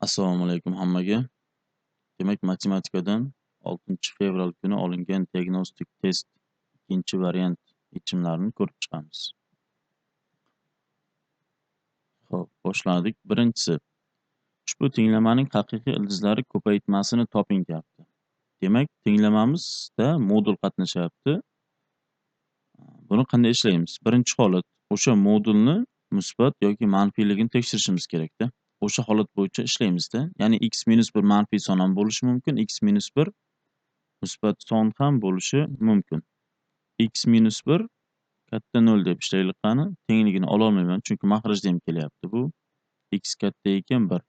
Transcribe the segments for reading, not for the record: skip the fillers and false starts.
Assalomu alaykum hammaga. Demak, matematikadan 6-fevral kuni olingan diagnostik test ikkinchi variant yechimlarini ko'rib chiqamiz. Xo'p, boshladik. Birinchisi, ushbu tenglamaning haqiqiy ildizlari ko'paytmasini toping deyapti. Demak, tenglamamizda modul qatnashyapti. Buni qanday ishlaymiz? Birinchi holat, o'sha modulni musbat yoki manfiyligini tekshirishimiz kerakda. O'sha holat bo'yicha ishlaymizda. Ya'ni x minus 1 manfiy son ham bo'lishi mumkin, x minus 1 musbat son ham bo'lishi mumkin. X minus 1 katta 0 deb ishlaylik qani. Tengligini ola olmayman, chunki maxrajda ham kelyapti bu. X katta ekan 1.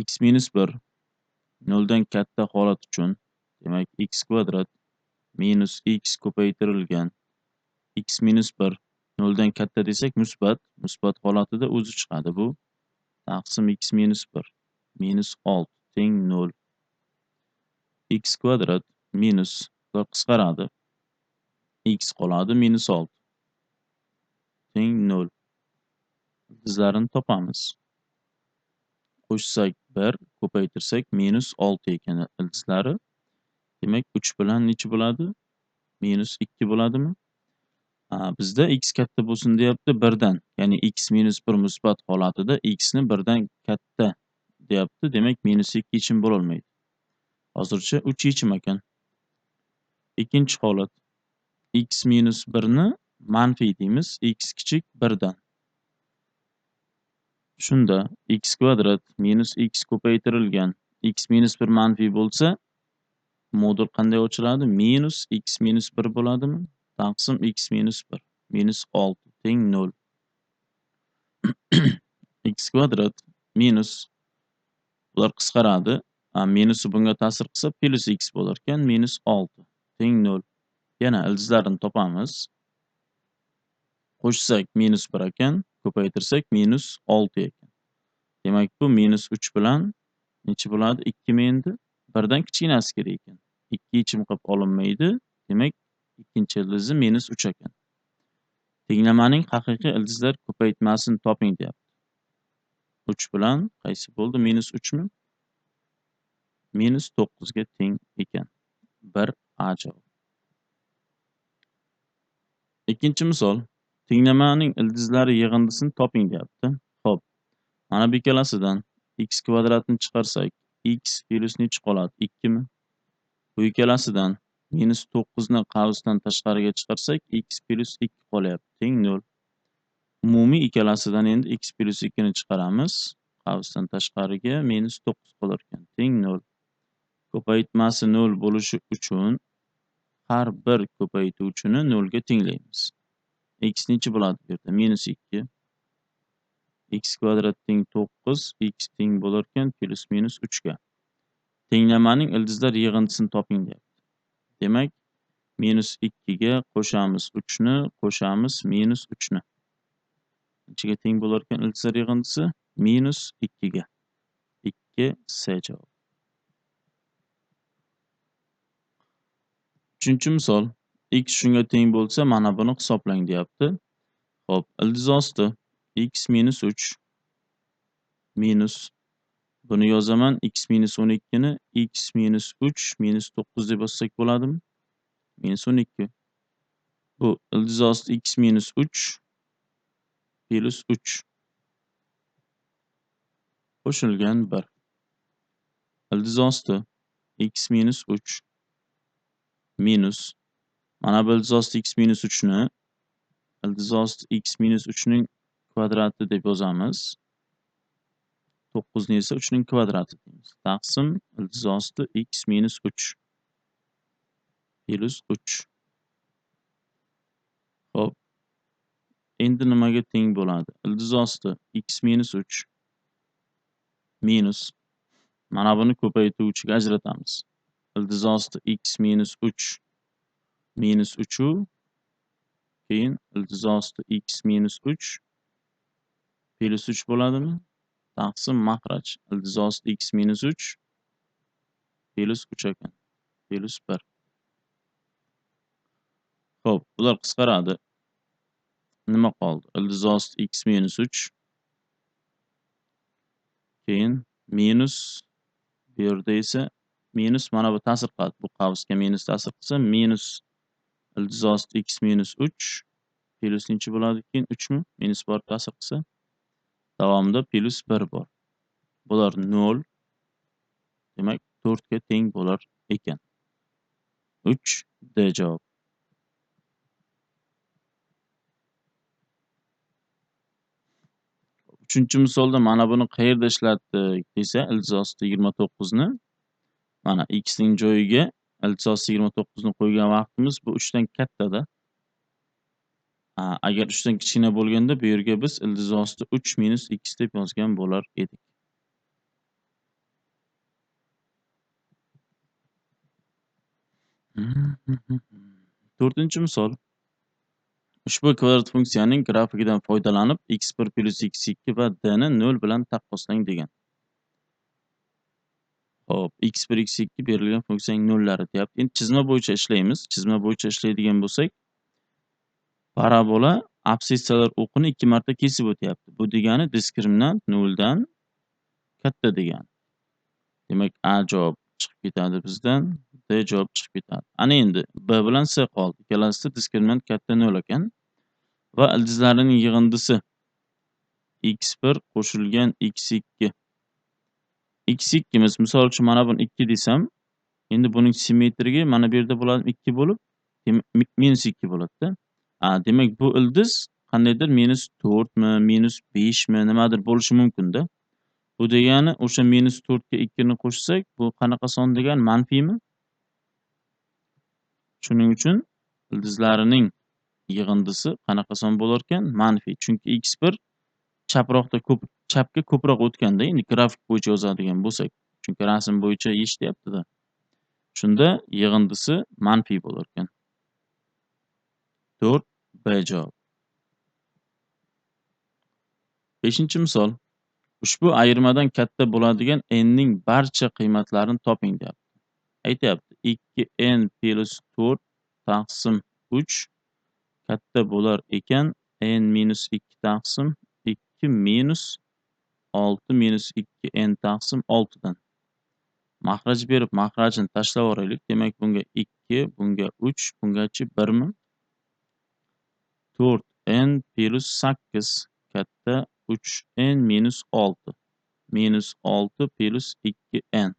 X minus 1 0 dan katta holat uchun, demak x kvadrat minus x ko'paytirilgan x minus 1 0 dan katta desak musbat, musbat holatida o'zi chiqadi bu. Taqsim x minus 1 minus 6 teng 0. X kvadrat minus bular qisqaradi. X qoladi minus 6 teng 0. Ildizlarini topamiz. Qo'shsak 1, ko'paytirsak minus 6 ekan ildizlari. Demak, 3 bilan necha bo'ladi? Minus 2 bo'ladimi? Bizda x katta bo'lsin deyapti 1dan. Ya'ni x minus 1 musbat holatida x ni 1dan katta deyapti. Demak, minus 2 yechim bo'la olmaydi. Hozircha 3 yechim ekan. Ikkinchi holat. X minus 1 ni manfiy deymiz. X kichik 1dan. Shunda x kvadrat minus x ko'paytirilgan x minus 1 manfiy bo'lsa, modul qanday ochiladi? Minus x minus 1 bo'ladimi? Taqsim x minus 1 minus 6 teng 0. X kvadrat minus bular qisqaradi. Minusi bunga ta'sir qilsa plus x bo'lar ekan, minus 6 teng 0. Yana ildizlarini topamiz. Qo'shsak minus 1 ekan, ko'paytirsak minus 6 ekan. Demak, bu minus 3 bilan necha bo'ladi? 2 mi endi? 1dan kichkinasi kerak ekan. 2 yechim qilib olinmaydi. Demak, ikkinchi ildizi minus 3 ekan. Tenglamaning haqiqiy ildizlar ko'paytmasini toping deyapti. 3 bilan qaysi bo'ldi? Minus 3 mi? Minus 9 ga teng ekan. 1 A javob. Ikkinchi misol. Tenglamaning ildizlari yig'indisini toping deyapti. Xo'p. Mana bu ikkalasidan x kvadratni chiqarsak, x plus necha qoladi? 2 mi? Bu ikkalasidan minus 9 ni qavsdan tashqariga chiqarsak, x plus 2 qolyapti, teng 0. Umumiy ikkalasidan endi x plus 2 ni chiqaramiz. Qavsdan tashqariga minus 9 qolar ekan, teng 0. Ko'paytmasi 0 bo'lishi uchun har bir ko'paytuvchini 0 ga tenglaymiz. X necha bo'ladi bu yerda? Minus 2. X kvadrat teng 9, x teng bo'lar ekan plus minus 3 ga. Tenglamaning ildizlar yig'indisini toping deyapti. Demak, minus 2 ga qo'shamiz 3 ni, qo'shamiz minus 3 ni. Nechaga teng bo'lar ekan ildizlar yig'indisi? Minus 2 ga. 2 S javob. Uchinchi misol. X shunga teng bo'lsa, mana buni hisoblang deyapti. Xo'p, ildiz osti x minus 3 minus buni yozaman x minus 12 ni x minus 3 minus 9 deb yozsak bo'ladimi? Minus 12. Bu ildiz osti x minus 3 plus 3 qo'shilgan 1. Ildiz osti x minus 3 minus mana bu ildiz osti x minus 3 ni ildiz osti x minus 3 ning kvadrati deb yozamiz. 9 ni esa 3 ning kvadrati deymiz. Taqsim ildiz osti x minus 3 plus 3. Xo'p. Endi nimaga teng bo'ladi? Ildiz osti x minus 3 minus mana buni ko'paytuvchiga ajratamiz. Ildiz osti x minus 3 minus 3 u keyin ildiz osti x minus 3 plus 3 bo'ladimi? Taqsim maxraj ildiz osti x minus 3 plus 3 ekan. Plus 1. Xo'p, bular qisqaradi. Nima qoldi? Ildiz osti x minus 3 keyin Minus bu yerda esa minus mana bu ta'sir qiladi. Bu qavsga minus ta'sir qilsa, minus ildiz osti x minus 3 plus necha bo'ladi keyin 3 mi? Minus bor ta'sir qilsa. Davomida plus 1 bor. Bular 0. Demak, 4 ga teng bo'lar ekan. 3 D javob. Uchinchi misolda mana buni qayerda ishlatdik desa, ildiz osti 29 ni mana x ning joyiga ildiz osti 29 ni qo'ygan vaqtimiz bu 3 dan kattada. Agar 3 dan kichkina bo'lganda bu yerga biz ildiz osti 3 minus x deb yozgan bo'lar edik. To'rtinchi misol. Ushbu kvadrat funksiyaning grafikidan foydalanib x1 plus x2 va d ni 0 bilan taqqoslang degan. Xo'p, x1 x2 berilgan funksiyaning nollari deyapti. Endi chizma bo'yicha ishlaymiz. Chizma bo'yicha ishlaydigan bo'lsak, parabola absissalar o'qini 2 marta kesib o'tyapti. Bu degani diskriminant 0 dan katta degani. Demak, A javob chiqib ketadi bizdan, D javob chiqib ketadi. Ana endi B bilan C qoldi. Ikkalasida diskriminant katta 0 ekan va ildizlarining yig'indisi x1 qo'shilgan x2. x2'miz misol uchun mana buni 2 desam, endi buning simmetrigi mana bu yerda bo'ladi 2 bo'lib, minus 2 bo'ladi-da. Demak, bu ildiz qandaydir minus 4 mi, minus 5 mi, nimadir bo'lishi mumkin-da. Bu degani o'sha minus 4 ga 2 ni qo'shsak, bu qanaqa son degani, manfiymi? Shuning uchun ildizlarining yig'indisi qanaqa son bo'lar ekan? Manfiy. Chunki x1 chaproqda ko'p, chapga ko'proq o'tganda, endi grafik bo'yicha yozadigan bo'lsak, chunki rasm bo'yicha yechyapti-da. Shunda yig'indisi manfiy bo'lar ekan. 4 B javob. 5-misol. Ushbu ayirmadan katta bo'ladigan n ning barcha qiymatlarini toping deyapti. Aytyapti 2n plus 4 taqsim 3 katta bo'lar ekan n minus 2 taqsim 2 minus 6 minus 2n taqsim 6 dan. Maxraj berib, maxrajini tashlab yuboraylik. Demak, bunga 2, bunga 3, bungachi 1 mi? 4n plus 8 katta 3n minus 6 minus 6 plus 2n.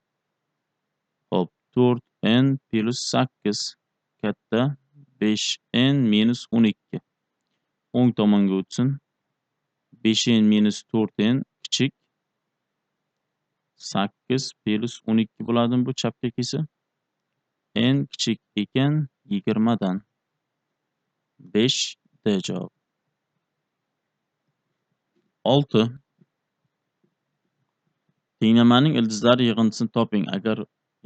Xo'p, 4n plus 8 katta 5n minus 12. O'ng tomonga o'tsin. 5n minus 4n kichik 8 plus 12 bo'ladimi bu chapga kelsa? N kichik ekan 20 dan. 5 D javob. 6. Tenglamaning ildizlari yig'indisini toping. Agar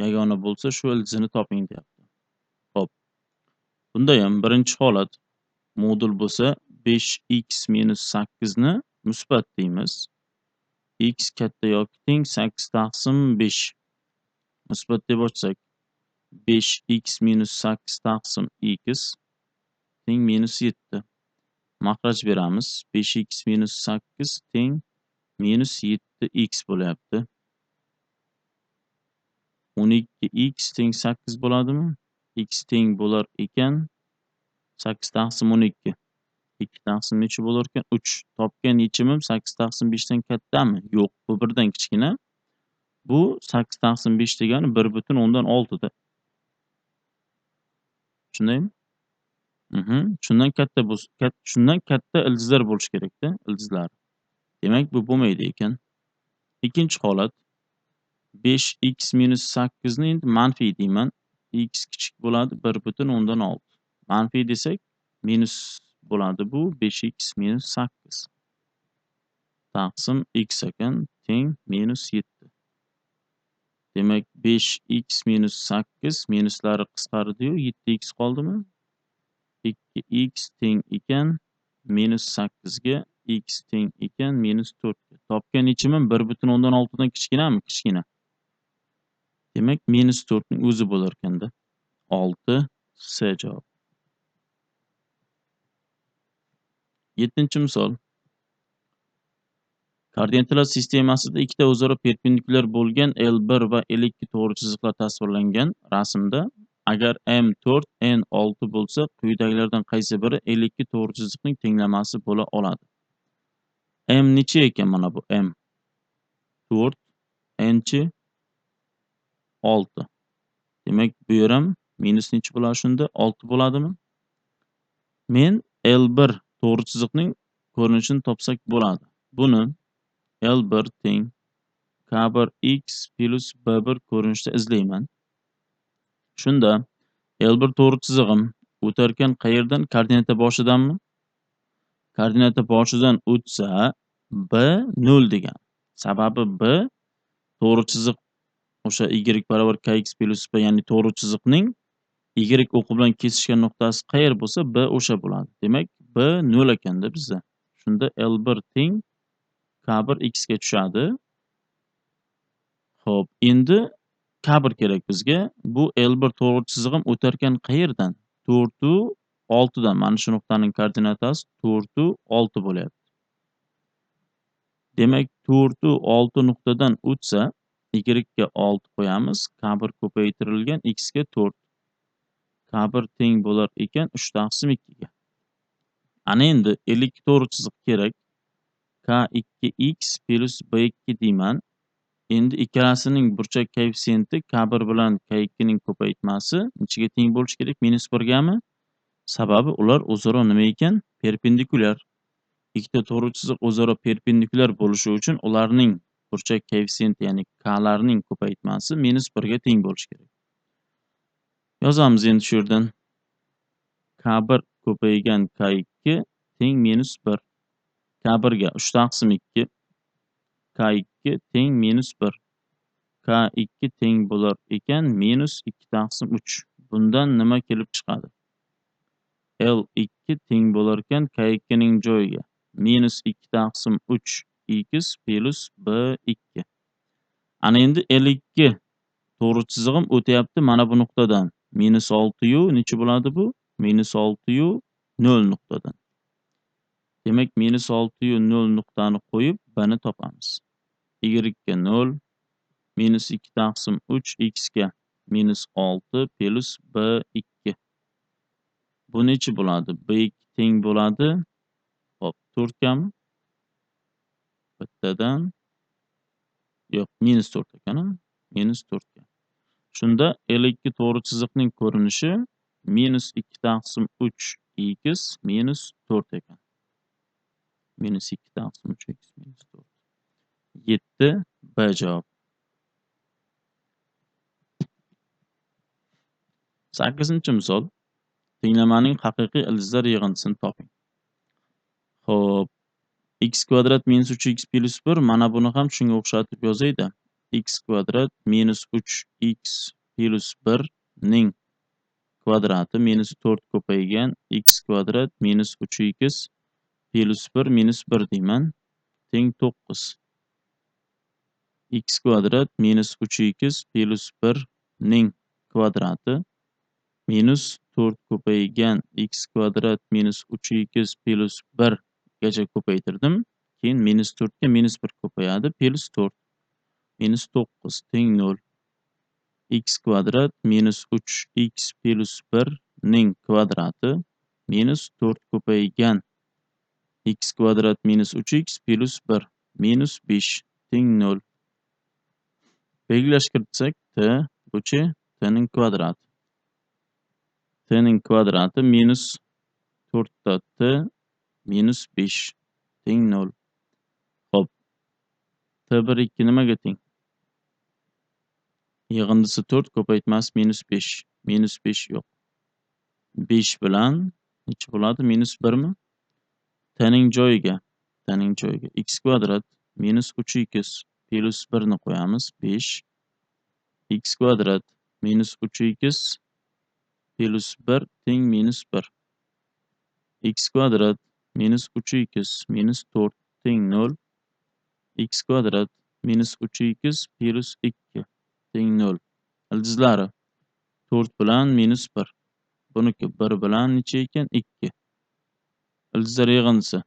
yagona bo'lsa, shu ildizini toping deyapti. Xo'p. Bunda ham birinchi holat modul bo'lsa 5x minus 8 ni musbat deymiz. X katta yoki teng 8 taqsim 5. Musbat deb ochsak 5x minus 8 taqsim x teng minus 7. Maxraj beramiz. 5x minus 8 teng minus 7x bo'lyapti. 12x teng 8 bo'ladimi? X teng bo'lar ekan 8 taqsim 12. 2 taqsim necha bo'lar ekan? 3. Topgan yechimim 8 taqsim 5 dan kattami? Yo'q, bu 1 dan kichkina. Bu 8 taqsim 5 degani 1,6 da. Shundaymi? Shundan katta bo'lsa, shundan katta ildizlar bo'lishi kerak-da, ildizlar. Demak, bu bo'lmaydi ekan. Ikkinchi holat 5x minus 8 ni endi manfiy deyman. X kichik bo'ladi 1,6. Manfiy desak minus bo'ladi bu 5x minus 8 taqsim x ekan teng minus 7. Demak, 5x minus 8 minuslari qisqardi-yu, 7x qoldimi? 2x teng ekan minus 8 ga, x teng ekan minus 4 ga. Topgan yechimim 1,6 dan kichkinami? Kichkina. Demak, minus 4 ning o'zi bo'lar ekanda. 6 C javob. 7-misol. Koordinatalar sistemasida ikkita o'zaro perpendikulyar bo'lgan L1 va L2 to'g'ri chiziqlar tasvirlangan rasmda agar M4, N6 bo'lsa, quyidagilardan qaysi biri L2 to'g'ri chiziqning tenglamasi bo'la oladi? M necha ekan mana bu M? 4, N chi? 6. Demak, bu yer ham minus necha bo'ladi shunda? 6 bo'ladimi? Men L1 to'g'ri chiziqning ko'rinishini topsak bo'ladi. Buni L1 teng K1x plus B1 ko'rinishda izlayman. Shunda L1 to'g'ri chizig'im o'tarkan qayerdan? Koordinata boshidanmi? Koordinata boshidan o'tsa B 0 degan. Sababi B to'g'ri chiziq o'sha y barobar kx plus b, ya'ni to'g'ri chiziqning y o'qi bilan kesishgan nuqtasi qayer bo'lsa, B o'sha bo'ladi. Demak, B 0 ekanda bizda. Shunda L1 teng K1 x ga tushadi. Xo'p, endi K1 kerak bizga. Bu L1 to'g'ri chizig'im o'tarkan qayerdan? 4 u 6 dan. Mana shu nuqtaning koordinatasi 4 u 6 bo'lyapti. Demak, 4 u 6 nuqtadan o'tsa, y ga 6 qo'yamiz, K1 ko'paytirilgan x ga 4. K1 teng bo'lar ekan 3 taqsim 2 ga. Ana endi L2 to'g'ri chiziq kerak. K2x plus B2 deyman. Endi ikkalasining burchak koeffitsiyenti K1 bilan K2 ning ko'paytmasi nechaga teng bo'lishi kerak? Minus 1 gami? Sababi ular o'zaro nima ekan? Perpendikulyar. Ikkita to'g'ri chiziq o'zaro perpendikulyar bo'lishi uchun ularning burchak koeffitsiyenti, ya'ni K'larning ko'paytmasi minus 1 ga teng bo'lishi kerak. Yozamiz endi shu yerdan. K1 ko'paygan K2 teng minus 1. K1 ga 3 taqsim 2, K2 teng minus 1. K2 teng bo'lar ekan minus 2 taqsim 3. Bundan nima kelib chiqadi? L2 teng bo'lar ekan K2 ning joyiga minus 2 taqsim 3 x plus B2. Ana endi L2 to'g'ri chizig'im o'tyapti mana bu nuqtadan. Minus 6 yu necha bo'ladi bu? Minus 6 yu 0 nuqtadan. Demak, minus 6 yu 0 nuqtani qo'yib B ni topamiz. Y ga 0, minus 2 taqsim 3 x ga minus 6 plus B2. Bu necha bo'ladi? B2 teng bo'ladi. Hop, 4 gami? Bittadan yo'q, minus 4 ekan, minus 4 ga. Shunda L2 to'g'ri chiziqning ko'rinishi minus 2 taqsim 3 x minus 4 ekan. Minus 2 taqsim 3 x minus 4. 7 B javob. 8-misol. Tenglamaning haqiqiy ildizlar yig'indisini toping. Xo'p, x kvadrat minus 3x plus 1, mana buni ham shunga o'xshatib yozayda. X kvadrat minus 3x plus 1 ning kvadrati minus 4 ko'paygan x kvadrat minus 3x plus 1 minus 1 deyman. Teng 9. X kvadrat minus 3x plus 1 ning kvadrati minus 4 ko'paygan x kvadrat minus 3x plus 1 gacha ko'paytirdim. Keyin minus 4 ga minus 1 ko'payadi, plus 4 minus 9 teng 0. X kvadrat minus 3x plus 1 ning kvadrati minus 4 ko'paygan x kvadrat minus 3x plus 1 minus 5 teng 0. Belgilash kiritsak, t buchi t ning kvadrati. T ning kvadrati minus 4 ta t minus 5 teng 0. Xo'p. T1 2 nimaga teng? Yig'indisi 4 ko'paytmasi minus 5. Minus 5 yo'q. 5 bilan necha bo'ladi? Minus 1 mi? T ning joyiga, x kvadrat minus 3x plus 1 ni qo'yamiz. 5 x kvadrat minus 3x plus 1 teng minus 1. X kvadrat minus 3x minus 4 teng 0. X kvadrat minus 3x plus 2 teng 0. Ildizlari 4 bilan minus 1. Buniki 1 bilan necha ekan? 2. Ildizlar yig'indisi.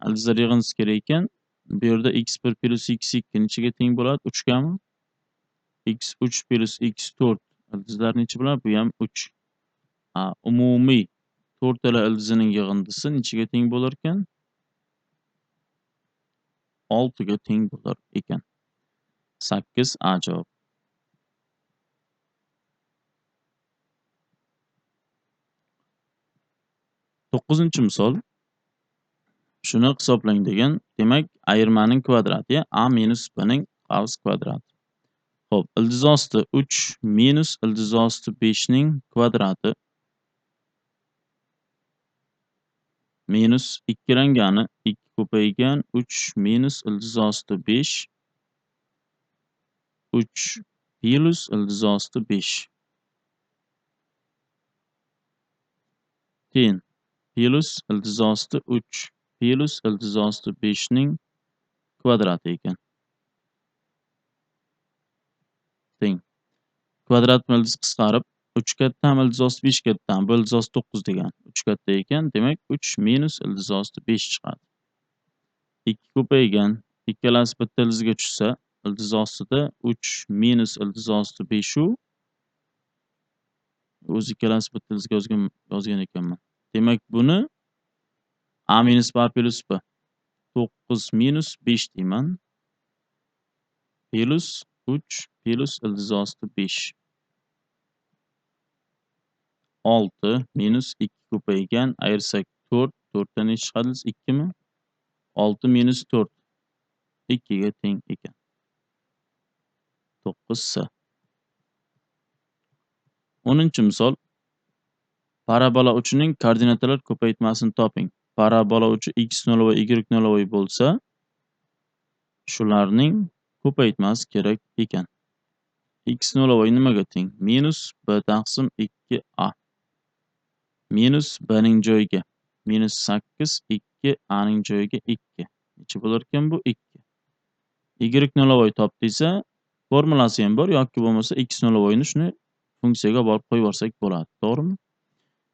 Ildizlar yig'indisi kerak ekan. Bu yerda x1 plus x2 nechaga teng bo'ladi? 3 gami? x3 plus x4 ildizlar necha bo'ladi? Bu ham 3. Umumiy to'rtala ildizining yig'indisi nechaga teng bo'lar ekan? 6 ga teng bo'lar ekan. 8 A javob. To'qqizinchi misol. Shuni hisoblang degan. Demak, ayirmaning kvadrati a minus b ning qavs kvadrati. Xo'p, ildiz osti 3 minus ildiz osti 5 ning kvadrati minus ikkilangani 2 ko'paygan 3 minus ildiz osti 5 3 plus ildiz osti 5. Keyin plus ildiz osti 3 plus ildiz osti 5 ning kvadrati ekan. Teng. Kvadrat ildiz qisqarib 3 katta ham ildiz osti 5 katta ham, bu ildiz osti 9 degan. 3 katta ekan, demak 3 minus ildiz osti 5 chiqadi. 2 ko'paygan, ikkalasi bitta ildizga tushsa, ildiz ostida 3 minus ildiz osti 5 u o'zi ikkalasi bitta ildizga yozgan ekanman. Demak, buni a minus b plus b 9 minus 5 deyman. Plus 3 plus ildiz osti 5. 6 minus 2 ko'paygan, ayirsak 4, 4 dan necha chiqadi? 2 mi? 6 minus 4 2 ga teng ekan. 9 S. 10-misol. Parabola uchining koordinatalar ko'paytmasini toping. Parabola uchi x0 va y0 bo'lsa, shularning ko'paytmasi kerak ekan. X0 nimaga teng? Minus b taqsim 2a. Minus b ning joyiga minus 8, 2 a ning joyiga 2. Necha bo'lar ekan bu? 2. Y0 top desa, formulasi ham bor yoki bo'lmasa x0 ni shuni funksiyaga borib qo'yib yuborsak bo'ladi, to'g'rimi?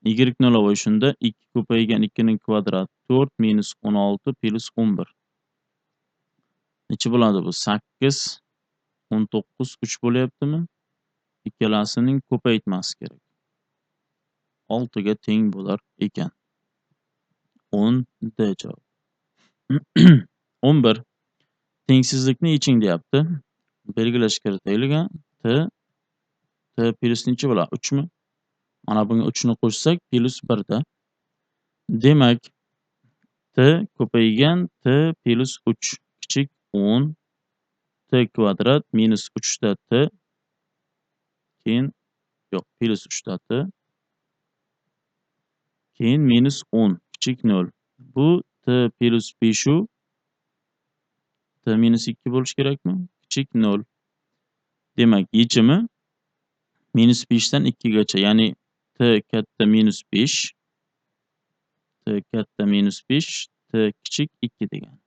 Y0 shunda 2 ko'paygan 2 ning kvadrati 4 minus 16 plus 11. Necha bo'ladi bu? 8 19 3 bo'lyaptimi? Ikkalasining ko'paytmasi kerak. 6 ga teng bo'lar ekan. 10 D javob. 11. Tengsizlikni yeching deyapti. Belgilash kiritaylik. T plus necha bo'ladi? 3 mi? Mana bunga 3 ni qo'shsak plus 1 da. Demak, T ko'paygan T plus 3 kichik 10 T kvadrat minus 3 da T keyin yo'q plus 3 da T keyin minus 10 kichik 0. Bu T plus 5 u T minus 2 bo'lishi kerakmi? Kichik 0. Demak, yechimi minus 5 dan 2 gacha, ya'ni T katta minus 5, T katta minus 5, T kichik 2 degan.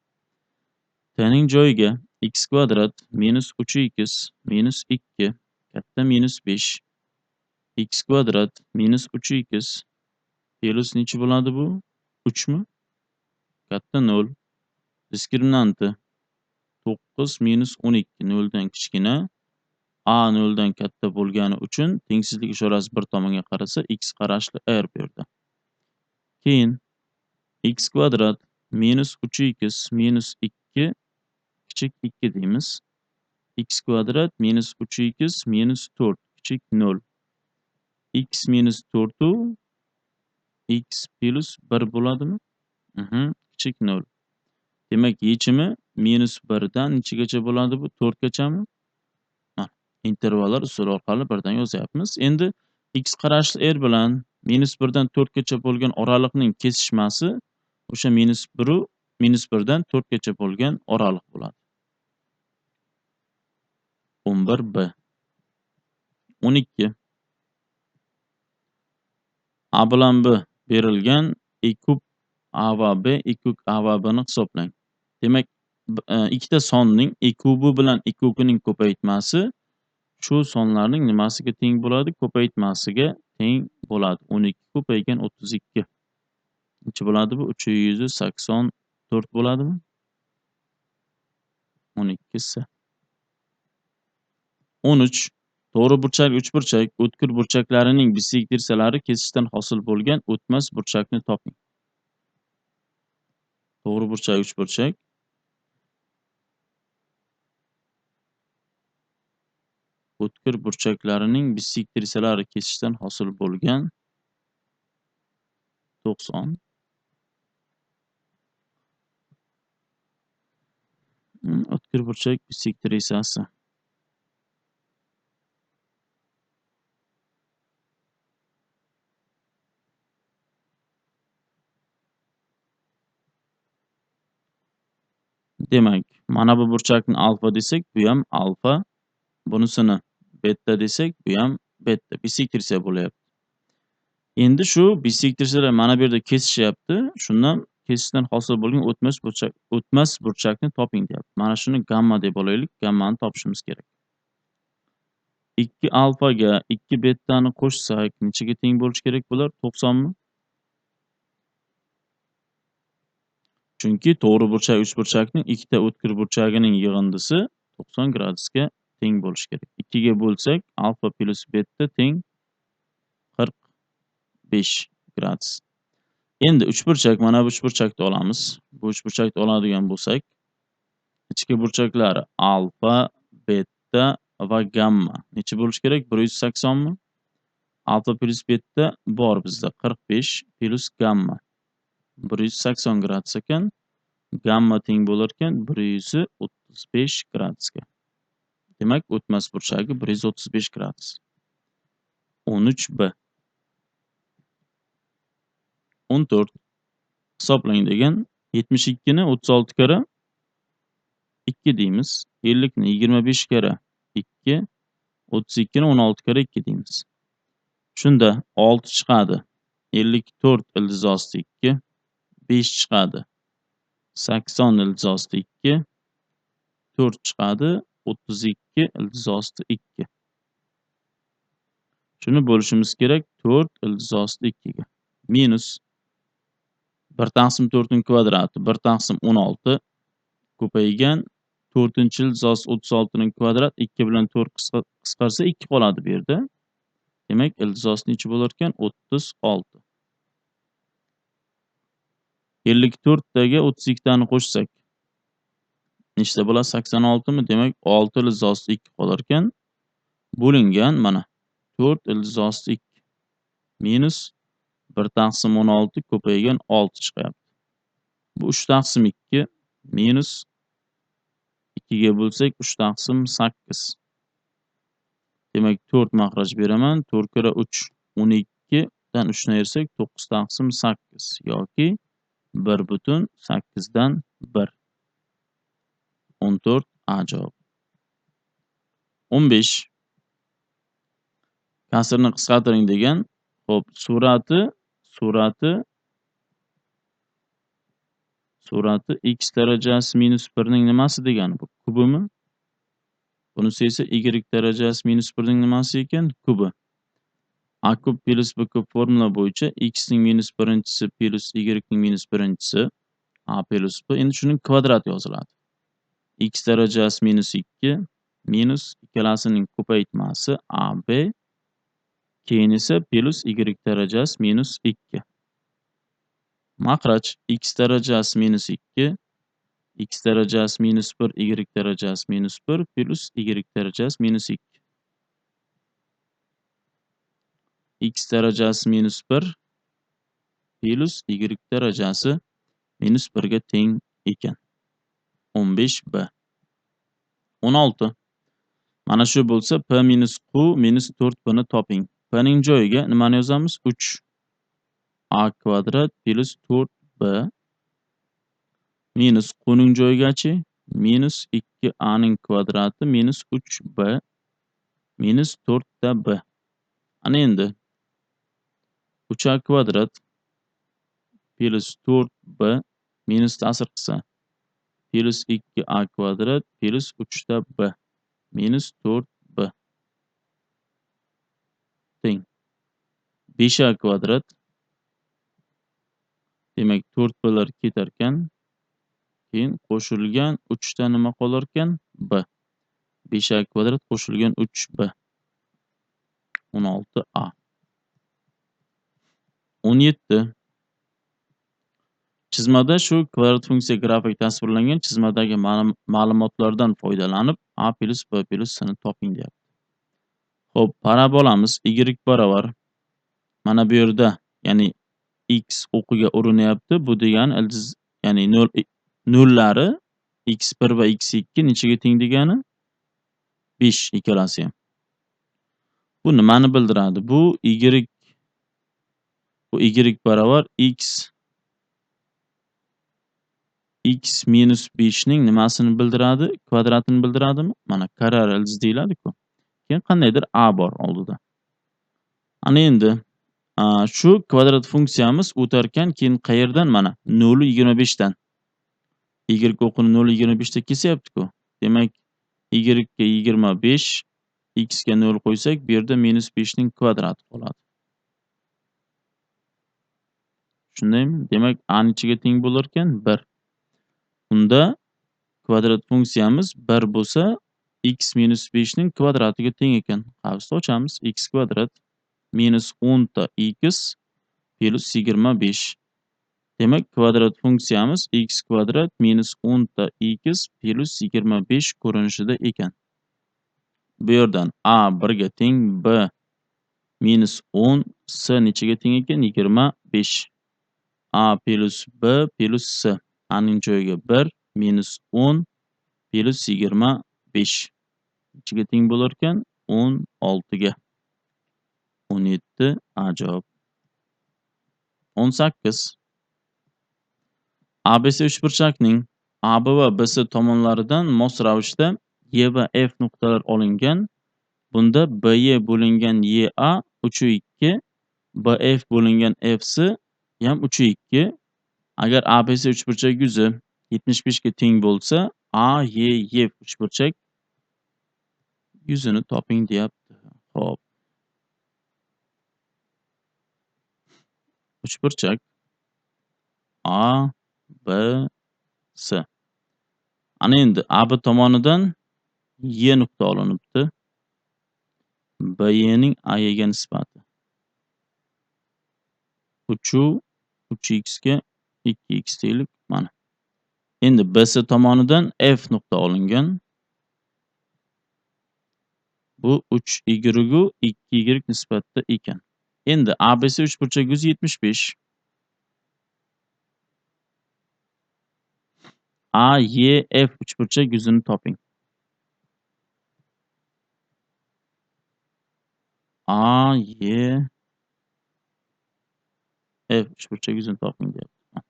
T ning joyiga x kvadrat minus 3x minus 2 katta minus 5, x kvadrat minus 3x plus necha bo'ladi bu? 3 mi? Katta 0. Diskriminanti 9 minus 12 0 dan kichkina. A 0 dan katta bo'lgani uchun tengsizlik ishorasi bir tomonga qarasa x qarashli r bu yerda. Keyin x kvadrat minus 3x minus 2 kichik 2 deymiz. X kvadrat minus 3x minus 4 kichik 0. X minus 4 u x plus 1 bo'ladimi? Kichik 0. Demak, yechimi minus 1 dan nechagacha bo'ladi bu? 4 gachami? Intervallar usuli orqali birdan yozyapmiz. Endi x qarashli r bilan minus 1 dan 4 gacha bo'lgan oraliqning kesishmasi o'sha minus 1 u minus 1 dan 4 gacha bo'lgan oraliq bo'ladi. 11 b. 12. A bilan B berilgan, E kub A va B, E kub A va B ni hisoblang. Demak, ikkita sonning E kubi bilan E kubining ko'paytmasi shu sonlarning nimasiga teng bo'ladi? Ko'paytmasiga teng bo'ladi. 12 ko'paygan 32. Necha bo'ladi bu? 384 bo'ladimi? 8 S. 13. To'g'ri burchak uchburchak o'tkir burchaklarining bisektrisalari kesishdan hosil bo'lgan o'tmas burchakni toping. To'g'ri burchak uchburchak o'tkir burchaklarining bisektrisalari kesishdan hosil bo'lgan 90. O'tkir burchak bisektrisasi. Demak, mana bu burchakni alfa desak, bu ham alfa. Bunisini beta desak, bu ham beta. Bisektrisa bo'lyapti. Endi shu bisektrisalar mana bu yerda kesishyapti. Shundan kesishdan hosil bo'lgan o'tmas burchakni toping deyapti. Mana shuni gamma deb olaylik. Gammani topishimiz kerak. 2 alfaga 2 betani qo'shsak, nechaga teng bo'lishi kerak bular? 90 mi? Chunki to'g'ri burchak uchburchakning ikkita o'tkir burchagining yig'indisi 90 gradusga teng bo'lishi kerak. 2 ga bo'lsak, alfa plus beta teng 45 gradus. Endi uchburchak, mana bu uchburchakni olamiz. Bu uchburchakni oladigan bo'lsak, ichki burchaklari alfa, beta va gamma necha bo'lishi kerak? 180 mi? Alfa plus beta bor bizda 45 plus gamma 180 gradus ekan. Gamma teng bo'lar ekan 135 gradusga. Demak, o'tmas burchagi 135 gradus. 13b. 14. Hisoblang degan 72 ni 36 karra 2 deymiz. 50 ni 25 karra 2, 32 ni 16 karra 2 deymiz. Shunda 6 chiqadi. 54 ildiz osti 2, 5 chiqadi. 80 ildiz osti 2, 4 chiqadi. 32 ildiz osti 2. Shuni bo'lishimiz kerak 4 ildiz osti 2 ga. Minus 1 taqsim 4 ning kvadrati 1 taqsim 16 ko'paygan 4 ildiz osti 36 ning kvadrat 2 bilan 4 qisqarsa 2 qoladi bu yerda. Demak, ildiz osti necha bo'lar ekan? 36. 54 taga 32 tani qo'shsak nechta bo'ladi? 86 mi? Demak, 6 ildiz osti 2 qolar ekan. Bo'lingan mana 4 ildiz osti 2 minus 1 taqsim 16 ko'paygan 6 chiqyapti. Bu 3 taqsim 2 minus 2 ga bo'lsak 3 taqsim 8. Demak, 4 maxraj beraman. 4 karra 3 12 dan 3 ni ayirsak 9 taqsim 8 yoki 1.8dan 1. 14 A javob. 15. Kasrni qisqartiring degan. Xo'p, surati x darajasi minus 1 ning nimasi degani bu? Kubimi? Bunisi esa y darajasi minus 1 ning nimasi ekan? Kubi. A kub plus b kub formula bo'yicha x ning minus birinchisi plus y ning minus birinchisi a plus b. Endi shuning kvadrati yoziladi. X darajasi minus 2 minus ikkalasining ko'paytmasi ab, keyin esa plus y darajasi minus 2. Maxraj x darajasi minus 2, x darajasi minus 1, y darajasi minus 1 plus y darajasi minus 2. X darajasi minus 1 plus y darajasi minus 1 ga teng ekan. 15b. 16. Mana shu bo'lsa p minus q minus 4p ni toping. P ning joyiga nimani yozamiz? 3 a kvadrat plus 4b minus q ning joyigachi minus 2a ning kvadrati minus 3b minus 4ta b. Ana endi 3a kvadrat plus 4b minus ta'sir qilsa plus 2a kvadrat plus 3ta b minus 4b teng 5a kvadrat. Demak, 4blar ketar ekan, Keyin qo'shilgan 3 ta nima qolar ekan? B. 5a kvadrat qo'shilgan 3b. 16a. 17. Chizmada shu kvadrat funksiya grafik tasvirlangan chizmadagi ma'lumotlardan foydalanib a plus b plus c ni toping deyapti. Xo'p, parabolamiz y barobar mana bu yerda, ya'ni x o'qiga urinyapti. Bu degani ildiz, ya'ni nullari x1 va x2 nechaga teng degani? 5 ikkalasi ham. Bu nimani bildiradi? Bu y barobar x x minus 5 ning nimasini bildiradi? Kvadratini bildiradimi? Mana karrar ildiz deyiladi-ku. Keyin qandaydir a bor oldida. Ana endi shu kvadrat funksiyamiz o'tarkan keyin qayerdan? Mana 0.25 dan. Y o'qini 0.25 da kesyapti-ku. Demak, y ga 25, x ga 0 qo'ysak, bu yerda minus 5 ning kvadrati qoladi. Shundaymi? Demak, a nechaga teng bo'lar ekan? 1. Unda kvadrat funksiyamiz 1 bo'lsa, x minus 5 ning kvadratiga teng ekan. Qavsni ochamiz. X kvadrat minus 10 ta x plus 25. Demak, kvadrat funksiyamiz x kvadrat minus 10 ta x plus 25 ko'rinishida ekan. Bu yerdan a 1 ga teng, b minus 10, c nechaga teng ekan? 25. A plus b plus c. A ning joyiga 1 minus 10 plus 25. Nechaga teng bo'lar ekan? 16 ga. 17 A javob. 18. ABC uchburchakning AB va BC tomonlaridan mos ravishda E va F nuqtalar olingan. Bunda BE bo'lingan EA 3.2, BF bo'lingan FC ham 3.2. Agar ABC uchburchak yuzi 75 ga teng bo'lsa, AEF uchburchak yuzini toping deyapti. Xo'p. Uchburchak A, B, C. Ana endi AB tomonidan E nuqta olinibdi. BE ning AE ga nisbati 3 3x ga 2x deylik mana. Endi BC tomonidan F nuqta olingan. Bu 3y 2y nisbatda ekan. Endi ABC uchburchak 175. AEF uchburchak yuzini toping. AEF uchburchak yuzini toping deyapti.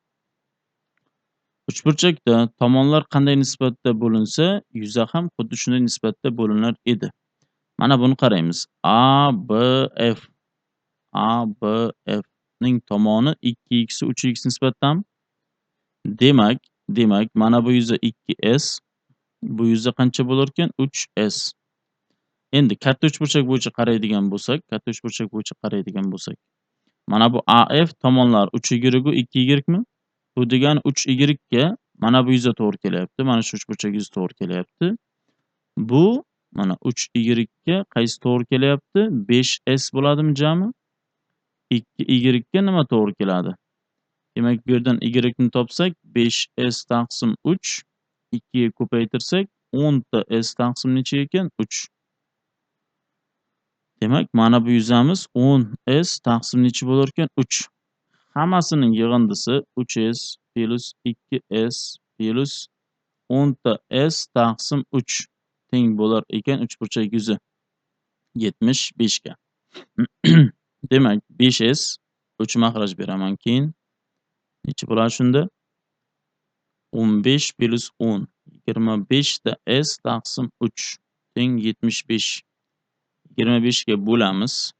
Uchburchakda tomonlar qanday nisbatda bo'linsa, yuza ham xuddi shunday nisbatda bo'linar edi. Mana buni qaraymiz. ABF ABF ning tomoni 2x 3x nisbatdan. Demak, mana bu yuza 2s, bu yuza qancha bo'lar ekan? 3s. Endi katta uchburchak bo'yicha qaraydigan bo'lsak, mana bu AF tomonlar 3y 2y mi? Bu degani 3y ga mana bu yuza to'g'ri kelyapti. Mana shu uchburchak yuzi to'g'ri kelyapti. Bu mana 3y ga qaysi to'g'ri kelyapti? 5s bo'ladimi jami? 2y ga nima to'g'ri keladi? Demak, bu yerdan y ni topsak 5s taqsim 3, 2 ga ko'paytirsak 10 ta s taqsim necha ekan? 3. Demak, mana bu yuzamiz 10s taqsim necha bo'lar ekan? 3. Hammasining yig'indisi 3s plus 2s plus 10 ta s taqsim 3 teng bo'lar ekan uchburchak yuzi 75 ga. Demak, 5s 3 maxraj beraman keyin. Necha bo'ladi shunda? 15 plus 10 25 ta s taqsim 3 teng 75. 25 ga bo'lamiz.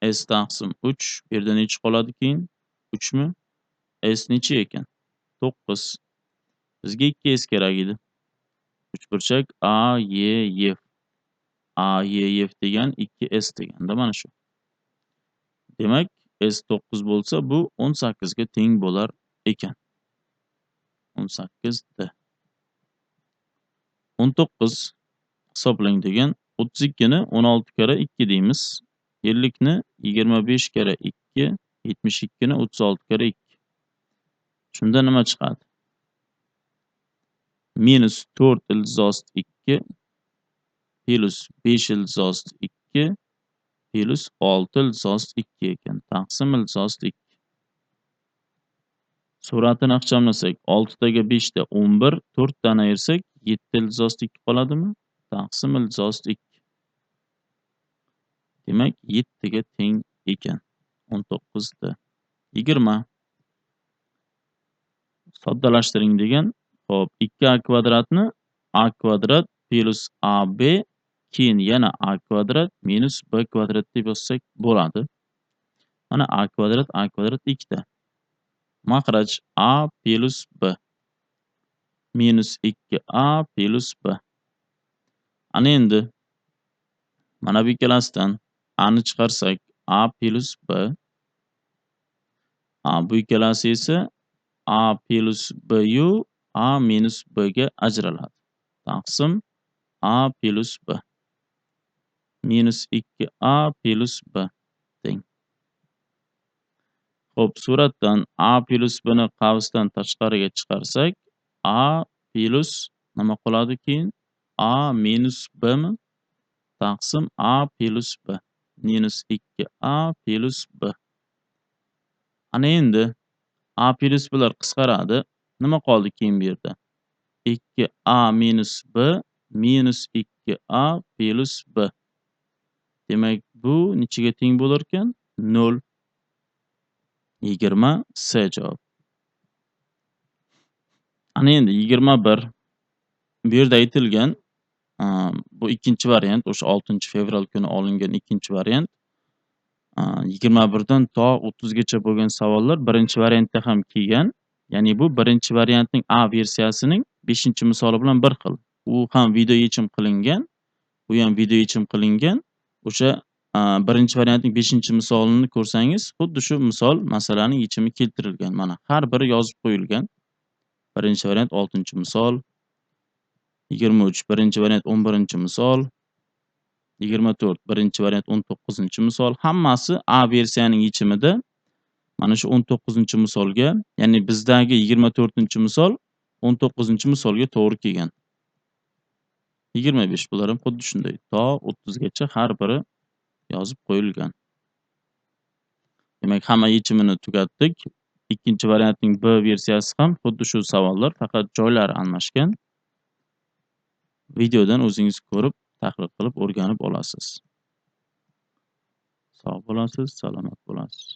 S taqsim 3, bu yerda necha qoladi keyin? 3 mi? S necha ekan? 9. Bizga 2s kerak edi. Uchburchak AEF. AEF degan 2s deganda mana shu. Demak, S 9 bo'lsa, bu 18 ga teng bo'lar ekan. 18 d. 19 hisoblang degan. 32 ni 16 karra 2 deymiz. 50 ni 25 karra 2, 72 ni 36 karra 2. Shunda nima chiqadi? Minus 4 ildiz osti 2 plus 5 ildiz osti 2 plus 6 ildiz osti 2 ekan. Taqsim ildiz osti 2. Suratini ixchamlasak 6 taga 5 ta 11, 4 dan ayirsak 7 ildiz osti 2 qoladimi? Taqsim ildiz osti 2. Demak, 7 ga teng ekan. 19 d. 20. Soddalashtiring degan. Xo'p, 2a kvadratni a kvadrat plus ab, keyin yana a kvadrat minus b kvadrat deb yozsak bo'ladi. Mana a kvadrat ikkita. Maxraj a plus b minus 2a plus b. Ana endi mana bu ikkalasidan a ni chiqarsak a plus b, a bu ikkalasi esa a plus b yu a minus b ga ajraladi. Taqsim a plus b minus 2a plus b teng. Xo'p, suratdan a plus b ni qavsdan tashqariga chiqarsak, a plus nima qoladi keyin? A minus b mi? Taqsim a plus b minus 2a plus b. Ana endi a plus b'lar qisqaradi. Nima qoldi keyin bu yerda? 2a minus b minus 2a plus b. Demak, bu nechaga teng bo'lar ekan? 0. 20 C javob. Ana endi 21. Bu yerda aytilgan, bu ikkinchi variant, o'sha 6-fevral kuni olingan ikkinchi variant. 21 dan to 30 gacha bo'lgan savollar birinchi variantda ham kelgan. Ya'ni bu birinchi variantning A versiyasining 5-misoli bilan bir xil. U ham video yechim qilingan. Bu ham video yechim qilingan. O'sha birinchi variantning 5-misolini ko'rsangiz, xuddi shu misol masalaning yechimi keltirilgan. Mana har biri yozib qo'yilgan. Birinchi variant 6-misol, 23 birinchi variant 11-misol, 24 birinchi variant 19-misol. Hammasi A versiyaning yechimida mana shu 19-misolga, ya'ni bizdagi 24-misol 19-misolga to'g'ri kelgan. 25 bular ham xuddi shunday. To 30 gacha har biri yozib qo'yilgan. Demak, hamma yechimini tugatdik. Ikkinchi variantning B versiyasi ham xuddi shu savollar, faqat joylari almashgan. Videodan o'zingiz ko'rib, tahlil qilib o'rganib olasiz. Sog' bo'lasiz, salomat bo'lasiz.